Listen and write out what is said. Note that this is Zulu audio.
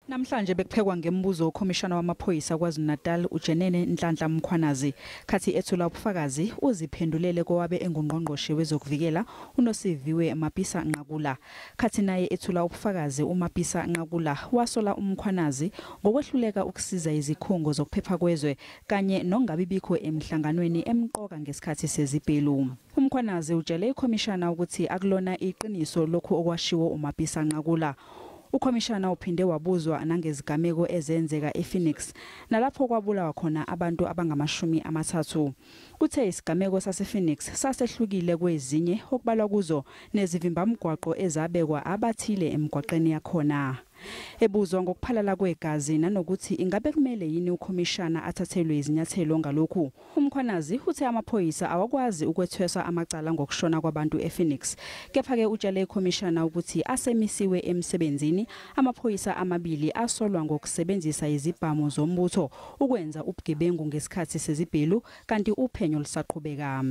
Namhlanje bekuphekwa ngemibuzo ukhomishana wamaphoyisa KwaZulu-Natal uJenene Nhlanhla Mkhwanazi khathi ethula ubufakazi uziphendulele kowabe engungqongqoshe wezokuvikela uNosiviwe Mapisa Nqakula. Khathi naye ethula ubufakazi uMapisa Nqakula wasola uMkhwanazi ngokwehluleka ukusiza izikhungo zokuphepha kwezwe kanye nongabibikho emhlanganweni emqoka ngesikhathi sezibhelu. UMkhwanazi utshele ikhomishana ukuthi akulona iqiniso lokhu okwashiwo uMapisa Nqakula. Ukhomishana uphinde wabuzwa nangezigameko ezenzeka ePhoenix nalapho kwabulawa khona abantu abangama-30. Uthe isigameko sasePhoenix sasehlukile kwezinye okubalwa kuzo nezivimbamgwaqo ezabekwa abathile emgwaqeni yakhona. Ebuzwa ngokuphalala kwegazi nanokuthi ingabe kumele yini ukhomishana athathelwe izinyathelo ngalokhu, uMkhwanazi uthe amaphoyisa awakwazi ukwethweswa amacala ngokushona kwabantu ePhoenix. Kepha-ke utshele ikhomishana ukuthi asemisiwe emsebenzini amaphoyisa amabili asolwa ngokusebenzisa izibhamu zombutho ukwenza ubugebengu ngesikhathi sezibhelu kanti uphenyo lusaqhubeka.